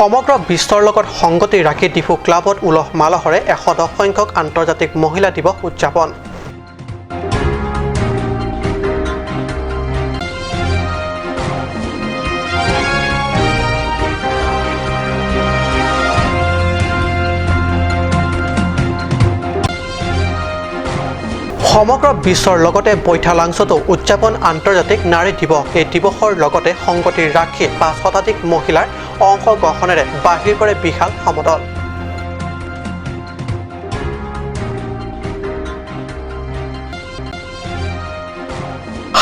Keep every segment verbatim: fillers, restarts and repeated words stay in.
সমগ্ৰ বিশ্বৰ লগত সংগতি ৰাখি ডিফু ক্লাবত উলহ মালহৰে এশ দহ সংখ্যক আন্তৰ্জাতিক মহিলা দিৱস উদযাপন। সমগ্ৰ বিশ্বৰ লগতে বৈঠালাংছতো উদযাপন আন্তৰ্জাতিক নাৰী দিৱস। এই দিৱসৰ লগতে সংগতি ৰাখি পাঁচ শতাধিক মহিলাৰ অংশগ্ৰহণেৰে বাহিৰ কৰে বিশাল সমদল।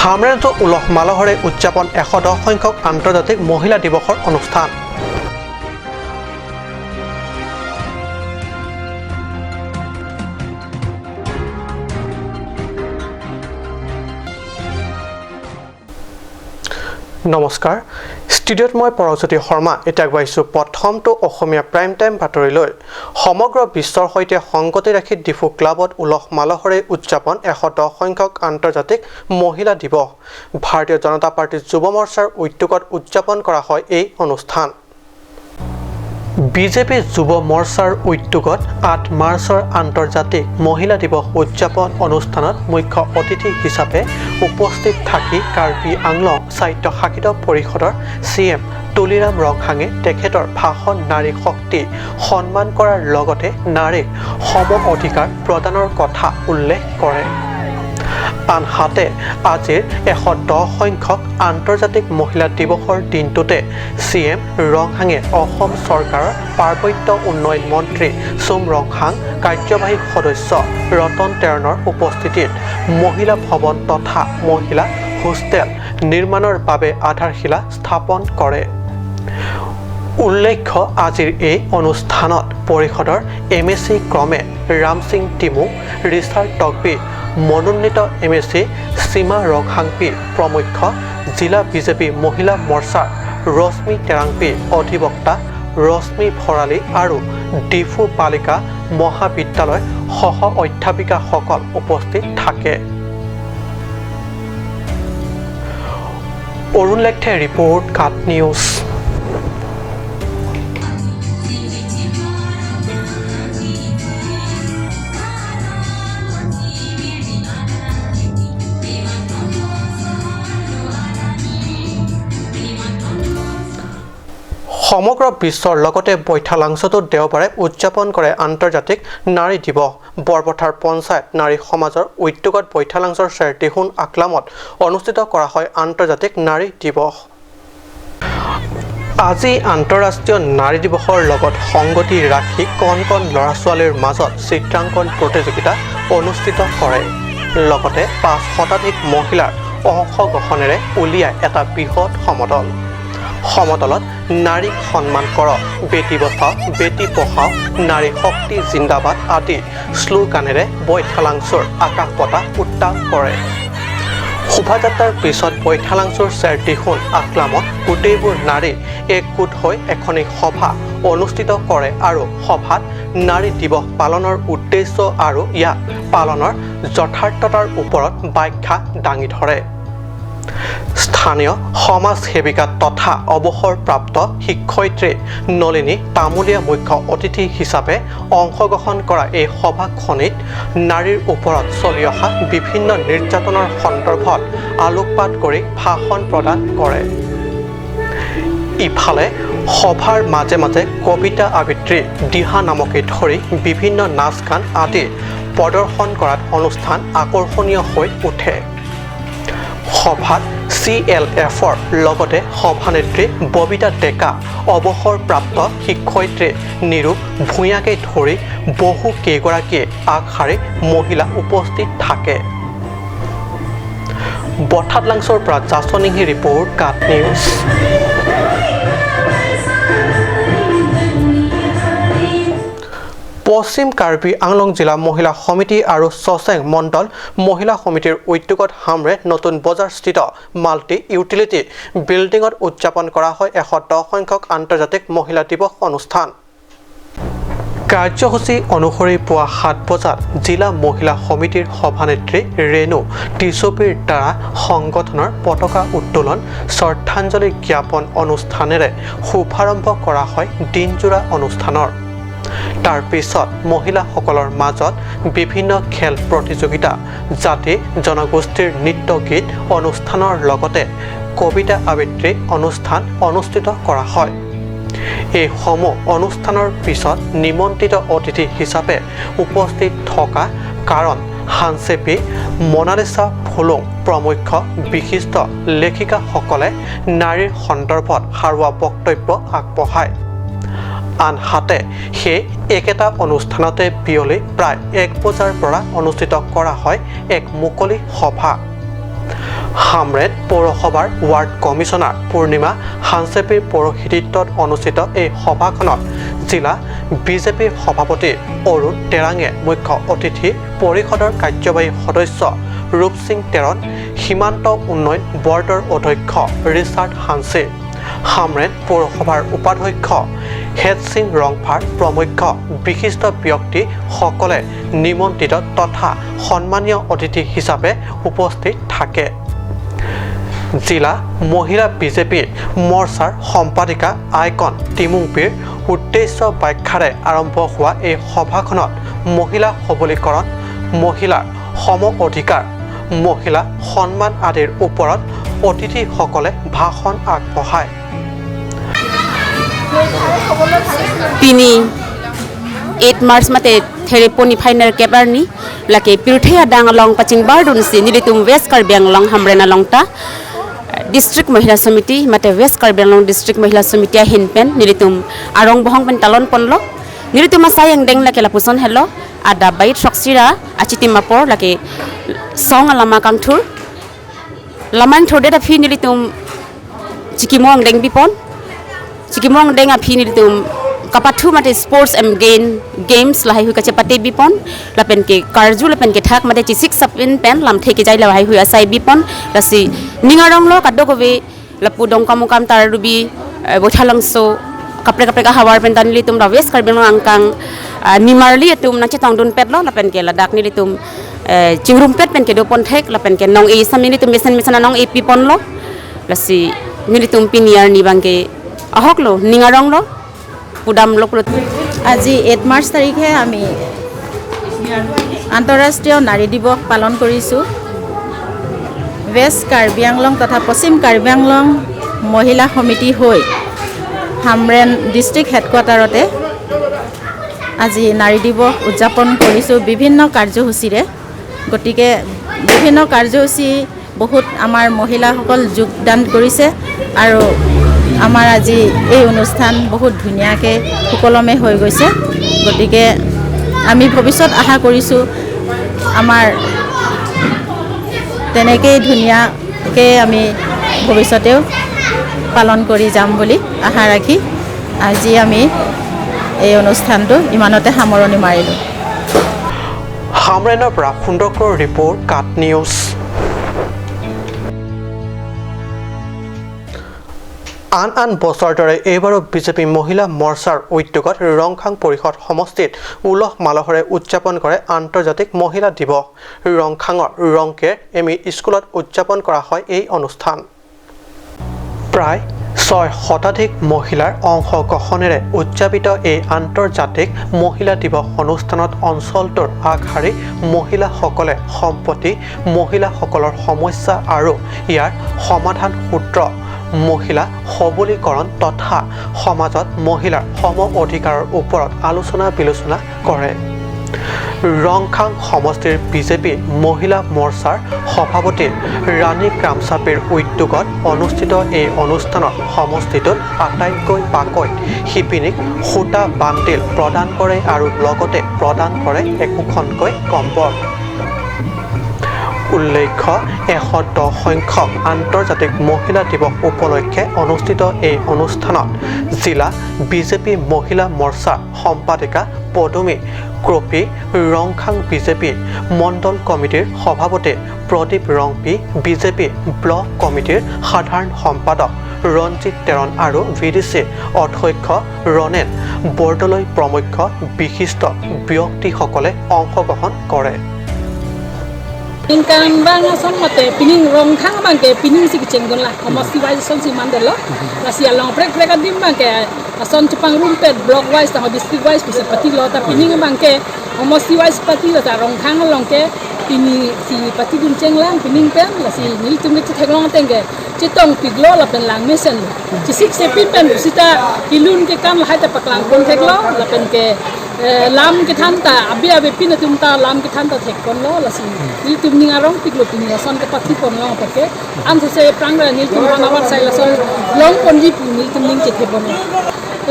হামৰেণতো উলহ মালহৰে উদযাপন এশ দহ সংখ্যক আন্তৰ্জাতিক মহিলা দিৱসৰ অনুষ্ঠান। নমস্কাৰ, ষ্টুডিঅ'ত মই পৰজ্যোতি শৰ্মা। এতিয়া আগবাঢ়িছো প্ৰথমটো অসমীয়া প্ৰাইম টাইম বাতৰিলৈ। সমগ্ৰ বিশ্বৰ সৈতে সংগতি ৰাখি ডিফু ক্লাবত উলহ মালহৰে উদযাপন এশ দহ সংখ্যক আন্তৰ্জাতিক মহিলা দিৱস। ভাৰতীয় জনতা পাৰ্টি যুৱ মৰ্চাৰ উদ্যোগত উদযাপন কৰা হয় এই অনুষ্ঠান। বিজেপি যুৱ মৰ্চাৰ উদ্যোগত আঠ মাৰ্চৰ আন্তৰ্জাতিক মহিলা দিৱস উদযাপন অনুষ্ঠানত মুখ্য অতিথি হিচাপে উপস্থিত থাকি কাৰ্বি আংলং স্বায়ত্তশাসিত পৰিষদৰ চি এম তুলিৰাম ৰংহাঙে তেখেতৰ ভাষণ নাৰী শক্তি সন্মান কৰাৰ লগতে নাৰীক সম অধিকাৰ প্ৰদানৰ কথা উল্লেখ কৰে। আনহাতে আজিৰ এশ দহ সংখ্যক আন্তৰ্জাতিক মহিলা দিৱসৰ দিনটোতে চি এম ৰংহাঙে অসম চৰকাৰৰ পাৰ্বত্য উন্নয়ন মন্ত্ৰী চুম ৰংহাং, কাৰ্যবাহী সদস্য ৰতন তেৰণৰ উপস্থিতিত মহিলা ভৱন তথা মহিলা হোষ্টেল নিৰ্মাণৰ বাবে আধাৰশিলা স্থাপন কৰে। উল্লেখ্য, আজিৰ এই অনুষ্ঠানত পৰিষদৰ এম এ চি ক্ৰমে ৰামসিং টিমু, ৰিচাৰ্ড তকবি, মনোনীত এম এ চি সীমা ৰংহাংপি প্ৰমুখ্য, জিলা বিজেপি মহিলা মৰ্চাৰ ৰশ্মি তেৰাংপি, অধিবক্তা ৰশ্মি ভৰালী আৰু ডিফু বালিকা মহাবিদ্যালয় সহ অধ্যাপিকাসকল উপস্থিত থাকে। অৰুণ লেকথে ৰিপৰ্ট, কাট নিউজ। সমগ্ৰ বিশ্বৰ লগতে বৈঠালাংছতো দেওবাৰে উদযাপন কৰে আন্তৰ্জাতিক নাৰী দিৱস। বৰপথাৰ পঞ্চায়ত নাৰী সমাজৰ উদ্যোগত বৈঠালাংছৰ চেৰটিহুন আকলামত অনুষ্ঠিত কৰা হয় আন্তৰ্জাতিক নাৰী দিৱস। আজি আন্তঃৰাষ্ট্ৰীয় নাৰী দিৱসৰ লগত সংগতি ৰাখি কণ কণ ল'ৰা ছোৱালীৰ মাজত চিত্ৰাংকন প্ৰতিযোগিতা অনুষ্ঠিত কৰে। লগতে পাঁচ শতাধিক মহিলাৰ অংশগ্ৰহণেৰে উলিয়ায় এটা বৃহৎ সমদল। সমদলত নাৰীক সন্মান কৰক, বেটি বচাও, বেটি পঢ়াও, নাৰী শক্তি জিন্দাবাদ আদি শ্লোগানেৰে বৈঠালাংছুৰ আকাশ পতাক উত্তাল কৰে। শোভাযাত্ৰাৰ পিছত বৈঠালাংছুৰ চেৰটিহুন আকলামত গোটেইবোৰ নাৰী একগোট হৈ এখনি সভা অনুষ্ঠিত কৰে আৰু সভাত নাৰী দিৱস পালনৰ উদ্দেশ্য আৰু ইয়াক পালনৰ যথাৰ্থতাৰ ওপৰত ব্যাখ্যা দাঙি ধৰে। স্থানীয় সমাজ সেৱিকা তথা অৱসৰপ্ৰাপ্ত শিক্ষয়িত্ৰী নলিনী তামুলীয়া মুখ্য অতিথি হিচাপে অংশগ্ৰহণ কৰা এই সভাখনিত নাৰীৰ ওপৰত চলি অহা বিভিন্ন নিৰ্যাতনৰ সন্দৰ্ভত আলোকপাত কৰি ভাষণ প্ৰদান কৰে। ইফালে সভাৰ মাজে মাজে কবিতা আবৃত্তি, দিহা নামকে ধৰি বিভিন্ন নাচ গান আদি প্ৰদৰ্শন কৰাত অনুষ্ঠান আকৰ্ষণীয় হৈ উঠে। সভাত চি এল এফৰ লগতে সভানেত্ৰী ববিতা ডেকা, অৱসৰপ্ৰাপ্ত শিক্ষয়িত্ৰী নিৰূপ ভূঞাকে ধৰি বহু কেইগৰাকীয়ে আগশাৰীৰ মহিলা উপস্থিত থাকে। বৈঠালাংছুৰ পৰা জাছনিংহি ৰিপৰ্ট, কাট নিউজ। পশ্চিম কাৰ্বি আংলং জিলা মহিলা সমিতি আৰু চচেং মণ্ডল মহিলা সমিতিৰ উদ্যোগত হামৰে নতুন বজাৰস্থিত মাল্টি ইউটিলিটি বিল্ডিঙত উদযাপন কৰা হয় এশ দহ সংখ্যক আন্তৰ্জাতিক মহিলা দিৱস অনুষ্ঠান। কাৰ্যসূচী অনুসৰি পুৱা সাত বজাত জিলা মহিলা সমিতিৰ সভানেত্ৰী ৰেণু টিছুপীৰ দ্বাৰা সংগঠনৰ পতাকা উত্তোলন, শ্ৰদ্ধাঞ্জলি জ্ঞাপন অনুষ্ঠানেৰে শুভাৰম্ভ কৰা হয় দিনজোৰা অনুষ্ঠানৰ। তাৰ পিছত মহিলাসকলৰ মাজত বিভিন্ন খেল প্ৰতিযোগিতা, জাতি জনগোষ্ঠীৰ নৃত্য গীত অনুষ্ঠানৰ লগতে কবিতা আবৃত্তি অনুষ্ঠান অনুষ্ঠিত কৰা হয়। এইসমূহ অনুষ্ঠানৰ পিছত নিমন্ত্ৰিত অতিথি হিচাপে উপস্থিত থকা কাৰণ হানচেপী, মনালিছা ফুলুং প্ৰমুখ্য বিশিষ্ট লেখিকাসকলে নাৰীৰ সন্দৰ্ভত সাৰুৱা বক্তব্য আগবঢ়ায়। আনহাতে সেই একেটা অনুষ্ঠানতে বিয়লি প্ৰায় এক বজাৰ পৰা অনুষ্ঠিত কৰা হয় এক মুকলি সভা। হামৰেণ পৌৰসভাৰ ৱাৰ্ড কমিছনাৰ পূৰ্ণিমা হানচেপীৰ পৌৰোহিত্যত অনুষ্ঠিত এই সভাখনত জিলা বিজেপিৰ সভাপতি অৰুণ তেৰাঙে মুখ্য অতিথি, পৰিষদৰ কাৰ্যবাহী সদস্য ৰূপসিং তেৰণ, সীমান্ত উন্নয়ন বৰ্ডৰ অধ্যক্ষ ৰিচাৰ্ড হানছে, হামৰেণ পৌৰসভাৰ উপাধ্যক্ষ হেডসিং ৰংফাৰ প্ৰমুখ্য বিশিষ্ট ব্যক্তিসকলে নিমন্ত্ৰিত তথা সন্মানীয় অতিথি হিচাপে উপস্থিত থাকে। জিলা মহিলা বিজেপি মৰ্চাৰ সম্পাদিকা আইকন টিমুংপিৰ উদ্দেশ্য ব্যাখ্যাৰে আৰম্ভ হোৱা এই সভাখনত মহিলা সবলীকৰণ, মহিলাৰ সম অধিকাৰ, মহিলা সন্মান আদিৰ ওপৰত অতিথিসকলে ভাষণ আগবঢ়ায়। Pini eight March mate Thereponi final kep arni, lake pirthe adang along pachingbar dunsi nelitum West Karbi Anglong Hamren along ta District Mahila Samiti mate West Karbi Anglong District Mahila Samiti ahin pen nelitum arong bohong pen talon ponlo. Nelitum asai angdeng lake lapuson helo, adap bai throksi ra achitim apor lake song alama kangthur. Lamang thordet aphi nelitum chikimo angdeng bipon. Chikimo angdeng aphi nelitum kapathu mate sports em game, games lahaihui kachepate bipon. Lapen ke karju lapen ke thak mate chisik sapin pen lamthe kejai lahaihui asai bipon. Lasi ning aronglo kadokave lapu Dongkamukam, Taradubi, eh, Boithalangso, kaprek kaprek ahavar pen ta nelitum ra West Karbi Anglong angkang, ah, nimarli atum nangchetongdunpetlo lapen ke ladak nelitum, eh, chingrumpet pen kedo ponthek lapen ke nong-e sami nelitum mesen mesen nong-e piponlo. Lasi nelitum pini arni abangke ahoklo, ning aronglo, pudamloklo. আজি এইট মাৰ্চ তাৰিখে আমি আন্তঃৰাষ্ট্ৰীয় নাৰী দিৱস পালন কৰিছোঁ। ৱেষ্ট কাৰ্বি আংলং তথা পশ্চিম কাৰ্বি আংলং মহিলা সমিতি হৈ হামৰেণ ডিষ্ট্ৰিক্ট হেডকোৱাৰ্টাৰতে আজি নাৰী দিৱস উদযাপন কৰিছোঁ বিভিন্ন কাৰ্যসূচীৰে। গতিকে বিভিন্ন কাৰ্যসূচী বহুত আমাৰ মহিলাসকল যোগদান কৰিছে আৰু আমাৰ আজি এই অনুষ্ঠান বহুত ধুনীয়াকৈ সুকলমে হৈ গৈছে। গতিকে আমি ভৱিষ্যত আশা কৰিছোঁ আমাৰ তেনেকেই ধুনীয়াকৈ আমি ভৱিষ্যতেও পালন কৰি যাম বুলি আশা ৰাখি আজি আমি এই অনুষ্ঠানটো ইমানতে সামৰণি মাৰিলোঁ। হামৰেণৰ পৰা সুন্দৰকৰ ৰিপৰ্ট, কাট নিউজ। আন আন বছৰ দৰে এইবাৰো বিজেপি মহিলা মৰ্চাৰ উদ্যোগত ৰংখাং পৰিষদ সমষ্টিত উলহ মালহেৰে উদযাপন কৰে আন্তৰ্জাতিক মহিলা দিৱস। ৰংখাঙৰ ৰংকেৰ এম ই স্কুলত উদযাপন কৰা হয় এই অনুষ্ঠান। প্ৰায় ছয় শতাধিক মহিলাৰ অংশগ্ৰহণেৰে উদযাপিত এই আন্তৰ্জাতিক মহিলা দিৱস অনুষ্ঠানত অঞ্চলটোৰ আগশাৰীৰ মহিলাসকলে সম্প্ৰতি মহিলাসকলৰ সমস্যা আৰু ইয়াৰ সমাধান সূত্ৰ, মহিলা সবলীকৰণ তথা সমাজত মহিলাৰ সম অধিকাৰৰ ওপৰত আলোচনা বিলোচনা কৰে। ৰংখাং সমষ্টিৰ বিজেপি মহিলা মৰ্চাৰ সভাপতি ৰাণী ক্ৰামচাপীৰ উদ্যোগত অনুষ্ঠিত এই অনুষ্ঠানত সমষ্টিটোত আটাইতকৈ পাকৈত শিপিনীক সূতা বান্দিল প্ৰদান কৰে আৰু লগতে প্ৰদান কৰে একোখনকৈ কম্বল। উল্লেখ্য, এশ দহ সংখ্যক আন্তৰ্জাতিক মহিলা দিৱস উপলক্ষে অনুষ্ঠিত এই অনুষ্ঠানত জিলা বিজেপি মহিলা মৰ্চা সম্পাদিকা পদুমী কৃপী, ৰংখাং বিজেপি মণ্ডল কমিটিৰ সভাপতি প্ৰদীপ ৰংপী, বিজেপি ব্লক কমিটিৰ সাধাৰণ সম্পাদক ৰঞ্জিত তেৰণ আৰু ভি ডি চি অধ্যক্ষ ৰণেন বৰদলৈ প্ৰমুখ্য বিশিষ্ট ব্যক্তিসকলে অংশগ্ৰহণ কৰে। Ningkan bang ason mate pining Rongkhang abangke pining si kechengdun la, homosti wise ason si mandelo. Lasi along prek prek adim abangke ason chepangrumpet block wise tangho district wise pusi patilo, ta pining abangke homosti wise patilo, ta Rongkhang along ke pini si patidun chenglang pining pen. Lasi nelitum ke chetheklong ateng ke chetongpiklo lapen lang mesen. Chesik sepin pen pusita kelun ke kam lahai ta paklangpon theklo lapen ke, eh, lam kethan ta abi abi pin atum ta lam kethan ta thekponlo. Lasi nelitum ning arongpiklo pini ason kepathiponlo apot ke. Anthese prang ra nelitum aphan abar sai lason longponji pu nelitum ning chetheponlo.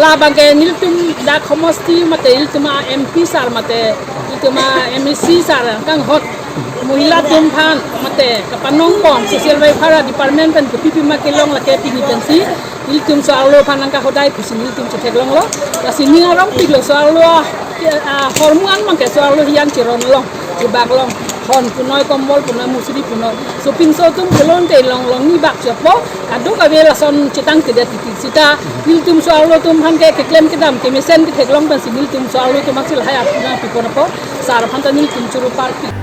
Labangke nelitum dak homosti mate nelitum a M P sir mate nelitum a M A C sir kanghot, mohila atum aphan mate kapanongpon social welfare department pen kopi pima kelong lake pini pensi nelitum so-arlo aphan nangkahodai pusi nelitum chetheklonglo. Lasi ning arongpiklo so-arlo, ah, hormu an abangke so-arlo hiyan cheronlong, chebaklong, hon punoi, kombol punoi, musri punoi. So pinso atum kelonte longlong ni bak chepo, kadokave lason chetangtedet titi. Sita nelitum so-arlo atum aphan ke keklem kedam kemesen ketheklong pensi nelitum so-arlo atum aphan si lahai apuna pipon apot sir aphan ta nelitum choro parpik.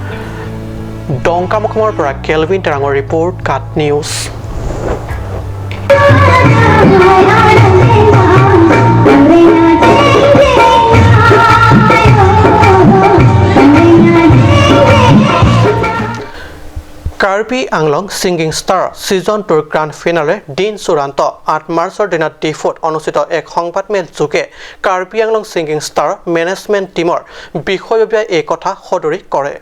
Dongkamukam-or para Kelvin Terangor report, KAT News. Karbi Anglong singing star season tour grand ফিনালেৰ দিন চূড়ান্ত। আঠ মাৰ্চৰ দিনা ডিফুত অনুষ্ঠিত এক সংবাদমেল যোগে Karbi Anglong singing star management টিমৰ বিষয়ববীয়াই এই কথা সদৰি কৰে।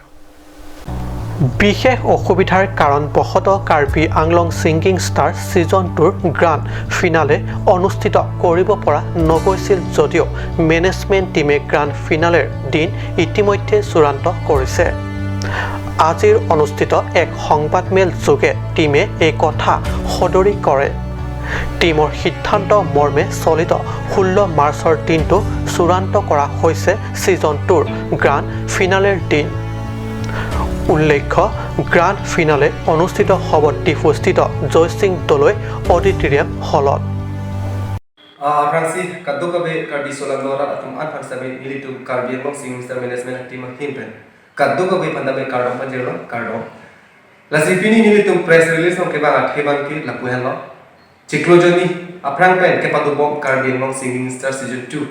বিশেষ অসুবিধাৰ কাৰণবশতঃ Karbi Anglong singing star season tour grand finale অনুষ্ঠিত কৰিব পৰা নগৈছিল যদিও মেনেজমেণ্ট টিমে গ্ৰাণ্ড ফিনালেৰ দিন ইতিমধ্যে চূড়ান্ত কৰিছে। আজিৰ অনুষ্ঠিত এক সংবাদমেল যোগে টিমে এই কথা সদৰি কৰে। টিমৰ সিদ্ধান্ত মৰ্মে চলিত ষোল্ল মাৰ্চৰ দিনটো চূড়ান্ত কৰা হৈছে ছিজন টুৰ গ্ৰাণ্ড ফিনালেৰ দিন। উল্লেখ্য, গ্ৰাণ্ড ফিনালে অনুষ্ঠিত হ'ব ডিফুস্থিত জয়সিং দলৈ অডিটৰিয়াম হলত। Ah, aphrangsi kadokave Karbi solangdo arat atum aphan sitame nelitum Karbi Anglong Skiing Star Management Team ahin pen kadokave aphan tame kardom pajirlo, kardom. Lasi pini nelitum press release along kevang athe abangke lapu henlo. Chiklo jonni aphrang pen kepadobom Karbi Anglong Skiing Star Season two.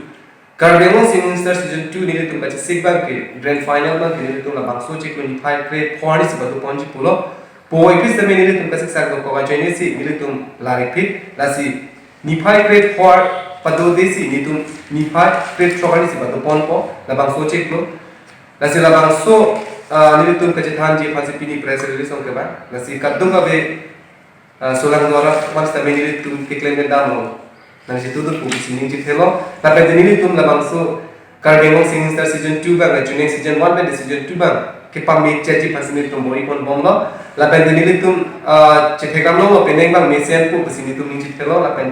Karbi Anglong Skiing Star Season two nelitum kachesik abangke grand final abangke nelitum labangso chiklo niphai kre-pho arni si padoponji pulo. Po ipis tame nelitum kachesik sak dokok ajoine si nelitum laripik. Lasi niphai kre-pho padode si nelitum niphai kre-throk arni si padoponpo labangso chiklo. Lasi labangso, ah, nelitum kachethanji aphansi pini press release along kevang. Lasi kadokave, ah, solangdo arat aphan sitame nelitum keklem kedam along nangchetudun pu pusi ning chethelo. Lapen nelitum labangso Karbi Anglong Skiing Star Season two abang, lachuning Season one pen Season two abang kepame chetji aphansi nelitum bor-iponbomlo. Lapen nelitum, ah, chetheklonglo penang abang mesen pu pusi nelitum ning chethelo. Lapen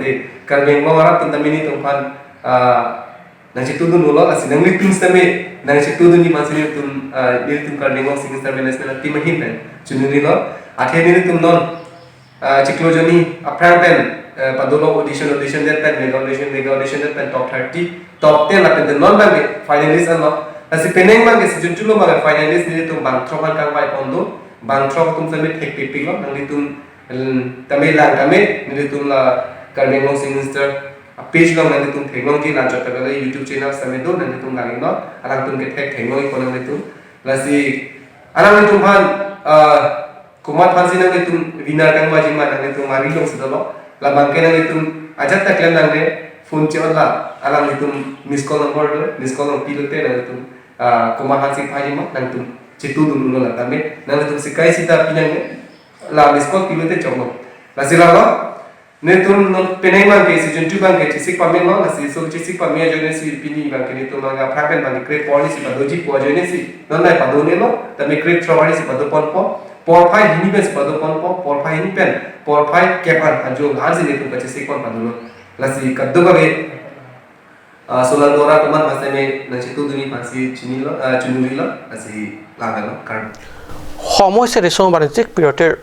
Karbi Anglong arat atum tame nelitum aphan, ah, nangchetudunlo, lasi nanglitum sitame nangchetudunji aphansi nelitum, ah, nelitum Karbi Anglong Skiing Star Management Team ahin pen choningri lo. Athe nelitum non, ah, chiklo jonni aphrang pen, ah, padolo audition, audition det pen, mega audition, mega audition det pen top thirty, top ten lapen non abangke finalist anlo. Lasi penang abangke Season two along abangke finalist nelitum bang throk an kangvai pon do, bang throk atum sitame thekpikpiklo, nanglitum, mm, tame lang tame nelitum la Karbi Anglong Skiing Star a-page along nanglitum theklongji, la chot kale YouTube channel sitame do, nanglitum langnon, alangtum kethek theklongpo nanglitum. Lasi alangtum aphan, ah, komat aphansi nanglitum winner kangvaiji ma nanglitum mari alongsi dolo. Labangke nanglitum ajat ta klem nangne, phone che-on la, alanglitum miss call number do, miss call along pilote nanglitum, ah, komat aphansi phaiji ma nangtum chetudunlo la tame, nanglitum sikai sita pi nangne, la miss call pilote choklo. Lasi lalo, nelitum non penang abangke Season two abangke chesik pamelo, lasi so chesik pame ajoine si pini abangke nelitum abangke aphrang pen abangke kre-pho arni si padoji pu ajoine si non nai padonelo, tame kre-throk arni si padoponpo, porphai hini pen si padoponpo, porphai hini pen porphai kep an ajo la-an si nelitum kachesik pon padolo. Lasi kadokave, ah, solangdo arat komat aphan sitame nangchetudunji aphansi chinilo, ah, choningri lo, lasi langnon, kardom. সময় চাই ৰিচম বাণিজ্যিক বিৰতিৰ।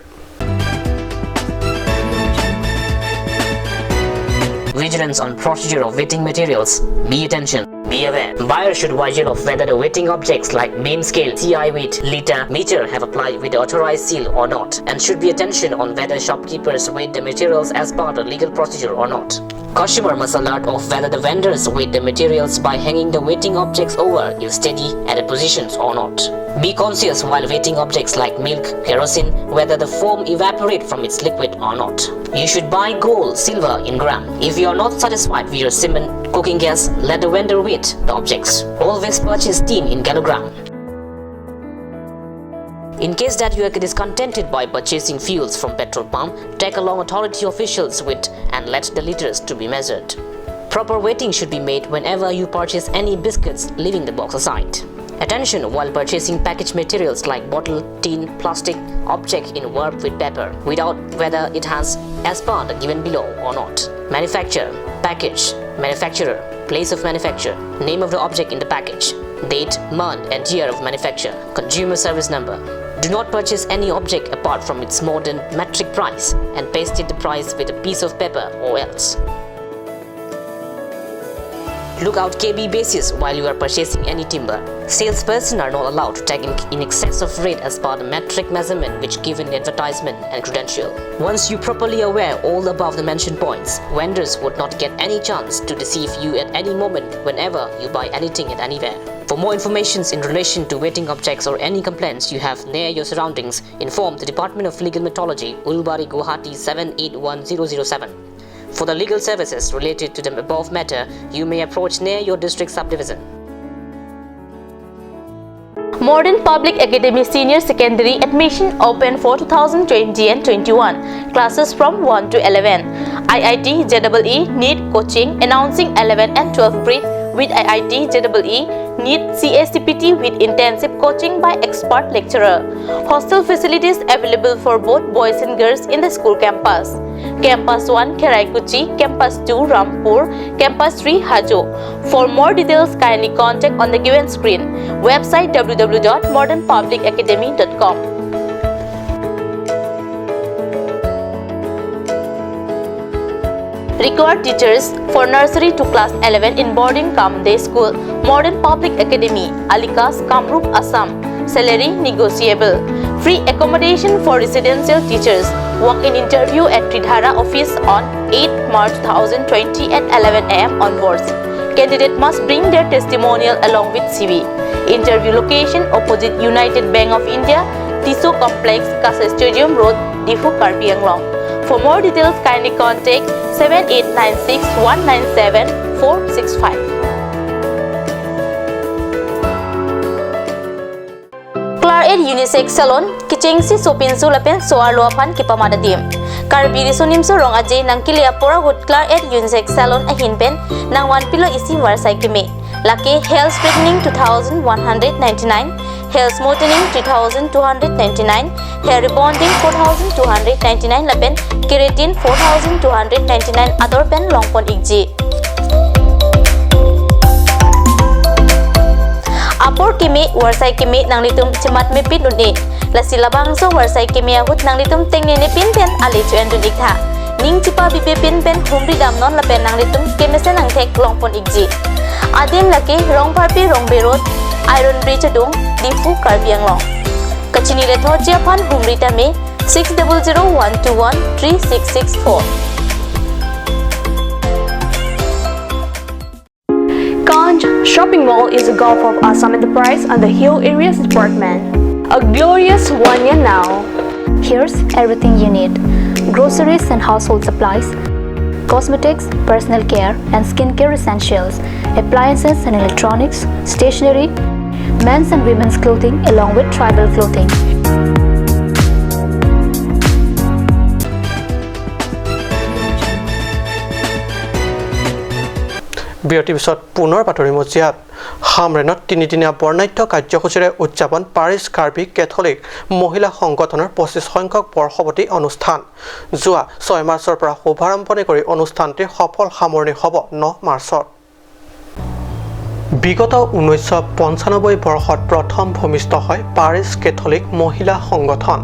Vigilance on procedure of weighting materials. Be attention. Be aware. Buyer should vigil of whether the weighting objects like beam scale, C I weight, litre, meter have applied with the authorized seal or not, and should be attention on whether shopkeepers weight the materials as per the legal procedure or not. Customer must alert of whether the vendors weight the materials by hanging the weighting objects over if steady at the positions or not. Be conscious while weighting objects like milk, kerosene, whether the foam evaporate from its liquid or not. You should buy gold, silver in gram. If you are not satisfied with your cement, cooking gas, let the vendor weight the objects. Always purchase tin in kilogram. In case that you are discontented by purchasing fuels from petrol pump, tag along authority officials weight and let the liters to be measured. Proper weighting should be made whenever you purchase any biscuits, leaving the box aside. Attention while purchasing package materials like bottle, tin, plastic, object in wrap with paper, without whether it has as per the given below or not. Manufacturer, package, manufacturer, place of manufacture, name of the object in the package, date, month and year of manufacture, consumer service number. Do not purchase any object apart from its modern metric price and pasted the price with a piece of paper or else. Look out K B basis while you are purchasing any timber. Salesperson are not allowed to tag in, in excess of rate as per the metric measurement which given in advertisement and credential. Once you properly aware all above the mentioned points, vendors would not get any chance to deceive you at any moment whenever you buy anything at anywhere. For more informations in relation to weighting objects or any complaints you have near your surroundings, inform the Department of Legal Metrology, Ulbari, Guwahati seven eight one zero zero seven. For the legal services related to the above matter, you may approach near your district subdivision. Modern Public Academy Senior Secondary admission open for two thousand twenty and twenty-one. Classes from one to eleven. I I T, J E E E, NEET coaching announcing eleven and twelve pre with I I T, J E E E, NEET, C A C P T with intensive coaching by expert lecturer. Hostel facilities available for both boys and girls in the school campus. Campus one, Kheraikuchi, Campus two, Rampur, Campus three, Hajo. For more details, kindly contact on the given screen. Website, W W W dot modern public academy dot com. Required teachers for nursery to class eleven in boarding cum day school, Modern Public Academy, Alikas, Kamrup, Assam. Salary negotiable. Free accommodation for residential teachers. Walk-in interview at Tridhara office on eighth March two thousand twenty at eleven A M onwards. Candidate must bring their testimonial along with C V. Interview location opposite United Bank of India, Tisso Complex, Kasai Stadium Road, Diphu, Karbi Anglong. For more details, kindly contact seven eight nine six one nine seven four six five. Claret Unisex Salon, kechengsi sopinso lapen so-arlo aphan kepamat adim. Karbi Riso Nimso Rong Aje nangkele apor ahut Claret Unisex Salon ahin pen nangvanpilo isi varsai keme. Lake hair straightening two thousand one hundred ninety-nine, hair smoothening three thousand two hundred ninety-nine, hair rebonding four thousand two hundred ninety-nine lapen keratin four thousand two hundred ninety-nine ador pen longpon ikji. Apor keme, varsai keme nanglitum chematmepin un-e. Lasi labangso varsai keme ahut nanglitum tengnepin pen ale cho-endun iktha. Ning chepabibepin pen humri damnon lapen nanglitum kemesen angthek longpon ikji. Adim lake Rongpharpi Rongbe Road, Iron Bridge adung, Diphu, Karbi Anglong. Kachini lethotji aphan humri tame six double zero one two one three six six four. Kanj Shopping Mall is a Gulf of Assam enterprise under Hill Areas Department. A glorious one year now. Here's everything you need: groceries and household supplies, cosmetics, personal care and skincare essentials, appliances and electronics, stationery, men's and women's clothing along with tribal clothing. বিৰতিৰ পিছত পুনৰ বাতৰি মজিয়াত। হামৰেনত তিনিদিনীয়া বৰ্ণাঢ্য কাৰ্যসূচীৰে উদযাপন পাৰিছ কাৰ্বি কেথলিক মহিলা সংগঠনৰ পঁচিছ সংখ্যক বৰ্ষপূৰ্তি অনুষ্ঠান। যোৱা ছয় মাৰ্চৰ পৰা শুভাৰম্ভণি কৰি অনুষ্ঠানটিৰ সফল সামৰণি হ'ব ন মাৰ্চত। বিগত ঊনৈছশ পঞ্চানব্বৈ বৰ্ষত প্ৰথম ভূমিষ্ঠ হয় পাৰিছ কেথলিক মহিলা সংগঠন।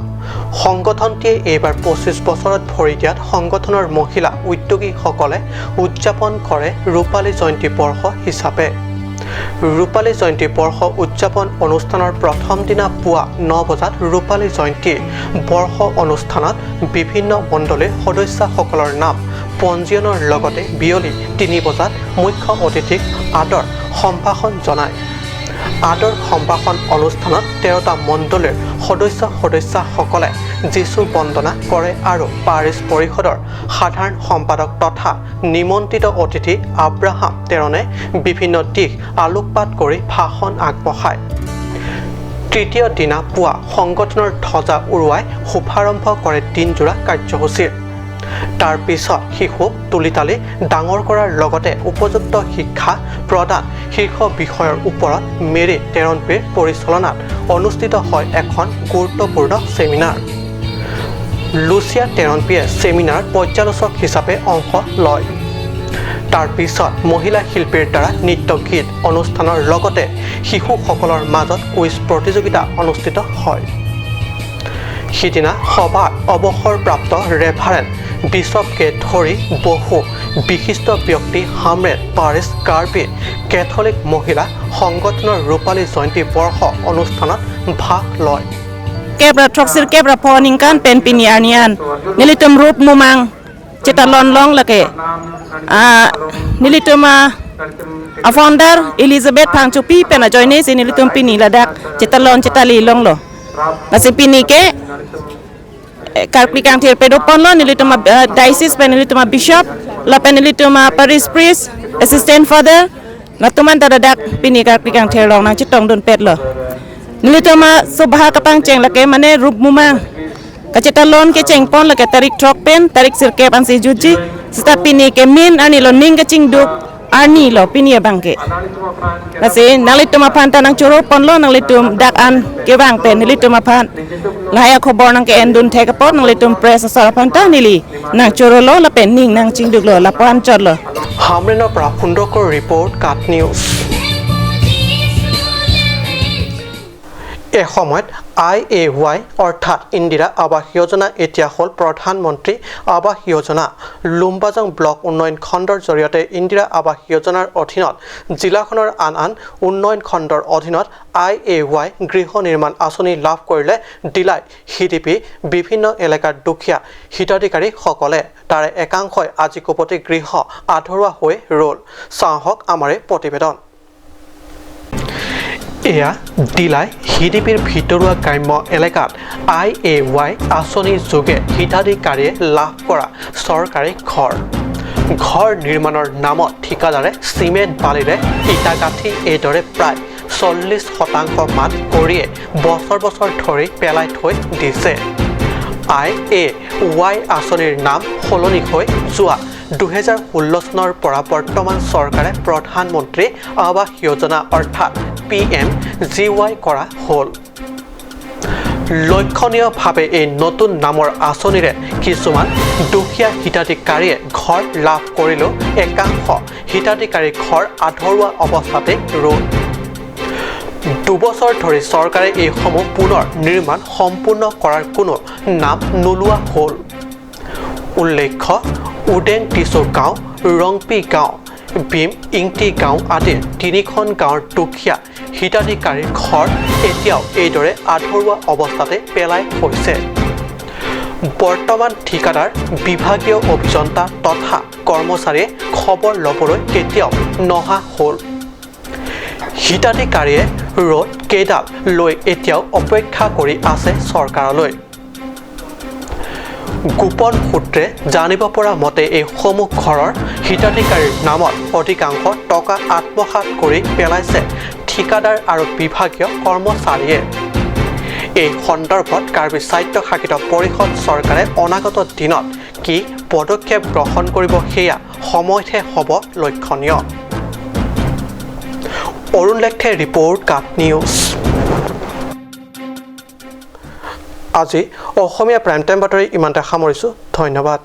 সংগঠনটিয়ে এইবাৰ পঁচিছ বছৰত ভৰি দিয়াত সংগঠনৰ মহিলা উদ্যোগীসকলে উদযাপন কৰে ৰূপালী জয়ন্তী বৰ্ষ হিচাপে। ৰূপালী জয়ন্তী বৰ্ষ উদযাপন অনুষ্ঠানৰ প্ৰথম দিনা পুৱা ন বজাত ৰূপালী জয়ন্তী বৰ্ষ অনুষ্ঠানত বিভিন্ন মণ্ডলীৰ সদস্যাসকলৰ নাম পঞ্জীয়নৰ লগতে বিয়লি তিনি বজাত মুখ্য অতিথিক আদৰ সম্ভাষণ জনায়। আদৰ সম্ভাষণ অনুষ্ঠানত তেৰটা মণ্ডলীৰ সদস্য সদস্যাসকলে যীচু বন্দনা কৰে আৰু পাৰিছ পৰিষদৰ সাধাৰণ সম্পাদক তথা নিমন্ত্ৰিত অতিথি আব্ৰাহাম তেৰণে বিভিন্ন দিশ আলোকপাত কৰি ভাষণ আগবঢ়ায়। তৃতীয় দিনা পুৱা সংগঠনৰ ধ্বজা উৰুৱাই শুভাৰম্ভ কৰে দিনজোৰা কাৰ্যসূচীৰ। তাৰ পিছত শিশুক তুলি তালি ডাঙৰ কৰাৰ লগতে উপযুক্ত শিক্ষা প্ৰদান শীৰ্ষ বিষয়ৰ ওপৰত মেৰী তেৰণপীৰ পৰিচালনাত অনুষ্ঠিত হয় এখন গুৰুত্বপূৰ্ণ ছেমিনাৰ। লুচিয়া তেৰণপীয়ে ছেমিনাৰ পৰ্যালোচক হিচাপে অংশ লয়। তাৰ পিছত মহিলা শিল্পীৰ দ্বাৰা নৃত্য গীত অনুষ্ঠানৰ লগতে শিশুসকলৰ মাজত কুইজ প্ৰতিযোগিতা অনুষ্ঠিত হয়। সিদিনা সভাত অৱসৰপ্ৰাপ্ত ৰেভাৰেণ্ড বিশ্বপকে ধৰি বহু বিশিষ্ট ব্যক্তি হামৰেণ পাৰিছ কাৰ্বি কেথলিক মহিলা সংগঠনৰ ৰূপালী জয়ন্তী বৰ্ষ অনুষ্ঠানত ভাগ লয়। Kep ra throksi kep ra pho aningkan pen pini arni an nelitum rup mumang chetalon long lake, ah, nelitum a, a founder Elizabeth Phangchopi pen ajoine si nelitum pini ladak chetalon chetali longlo. Lasi pini ke, eh, karkli kangthir pedoponlo nelitum a, eh, diocese pen nelitum a bishop, lapen nelitum a parish priest, assistant father, latum an ta ladak pini karkli kangthir along nangchetongdunpetlo. Nelitum a sobha kapangcheng lake mane rup mumang kachetalon kechengpon lake tarik throk pen tarik sirkep ansi jutji. Seta pini ke main arni lo, ning kachingduk arni lo pini abang ke. Lasi nanglitum aphan ta nangchoroponlo, nanglitum dak an kevang pen nelitum aphan lahai akhobor nangke-endun thek apot nanglitum press asor aphan ta neli nangchorolo lapen ning nangchingduklo, lapu-an chotlo. হামৰেণৰ পৰা সুন্দৰকৈ ৰিপৰ্ট, কাট নিউজ। এসময়ত I A Y অৰ্থাৎ ইন্দিৰা আৱাস যোজনা এতিয়া হ'ল প্ৰধানমন্ত্ৰী আৱাস যোজনা। লুম্বাজাং ব্লক উন্নয়ন খণ্ডৰ জৰিয়তে ইন্দিৰা আৱাস যোজনাৰ অধীনত জিলাখনৰ আন আন উন্নয়ন খণ্ডৰ অধীনত আই এ ৱাই গৃহ নিৰ্মাণ আঁচনি লাভ কৰিলে দিলাই হিডিপি বিভিন্ন এলেকাৰ দুখীয়া হিতাধিকাৰীসকলে। তাৰে একাংশই আজি কুপতি গৃহ আধৰুৱা হৈ ৰ'ল। চাওঁ আহক আমাৰে প্ৰতিবেদন। এয়া দিলাই হিডিপিৰ ভিতৰুৱা গ্ৰাম্য এলেকাত আই এ ৱাই আঁচনিৰ যোগে হিতাধিকাৰীয়ে লাভ কৰা চৰকাৰী ঘৰ। ঘৰ নিৰ্মাণৰ নামত ঠিকাদাৰে চিমেণ্ট বালিৰে ইটা গাঁঠি এইদৰে প্ৰায় চল্লিছ শতাংশ মান কৰিয়ে বছৰ বছৰ ধৰি পেলাই থৈ দিছে। আই এ ৱাই আঁচনিৰ নাম সলনি হৈ যোৱা দুহেজাৰ ষোল্ল চনৰ পৰা বৰ্তমান চৰকাৰে প্ৰধানমন্ত্ৰী আৱাস যোজনা অৰ্থাৎ পি এম জি ৱাই কৰা হ'ল। লক্ষণীয়ভাৱে এই নতুন নামৰ আঁচনিৰে কিছুমান দুখীয়া হিতাধিকাৰীয়ে ঘৰ লাভ কৰিলেও একাংশ হিতাধিকাৰী ঘৰ আধৰুৱা অৱস্থাতে ৰ'ল। দুবছৰ ধৰি চৰকাৰে এইসমূহ পুনৰ নিৰ্মাণ সম্পূৰ্ণ কৰাৰ কোনো নাম নোলোৱা হ'ল। উল্লেখ্য, উদেং টিচু গাঁও, ৰংপি গাঁও, বিম ইংটি গাঁও আদিৰ তিনিখন গাঁৱৰ দুখীয়া হিতাধিকাৰীৰ ঘৰ এতিয়াও এইদৰে আধৰুৱা অৱস্থাতে পেলাই থৈছে। বৰ্তমান ঠিকাদাৰ, বিভাগীয় অভিযন্তা তথা কৰ্মচাৰীয়ে খবৰ ল'বলৈ কেতিয়াও নহা হ'ল। হিতাধিকাৰীয়ে ৰ'দ কেইডাল লৈ এতিয়াও অপেক্ষা কৰি আছে চৰকাৰলৈ। গোপন সূত্ৰে জানিব পৰা মতে এইসমূহ ঘৰৰ হিতাধিকাৰীৰ নামত অধিকাংশ টকা আত্মসাৎ কৰি পেলাইছে ঠিকাদাৰ আৰু বিভাগীয় কৰ্মচাৰীয়ে। এই সন্দৰ্ভত কাৰ্বি স্বায়ত্তশাসিত পৰিষদ চৰকাৰে অনাগত দিনত কি পদক্ষেপ গ্ৰহণ কৰিব সেয়া সময়তহে হ'ব লক্ষণীয়। অৰুণ লেকথেৰ ৰিপৰ্ট, কাট নিউজ। আজি অসমীয়া প্ৰাইম টাইম বাতৰি ইমানতে সামৰিছোঁ। ধন্যবাদ।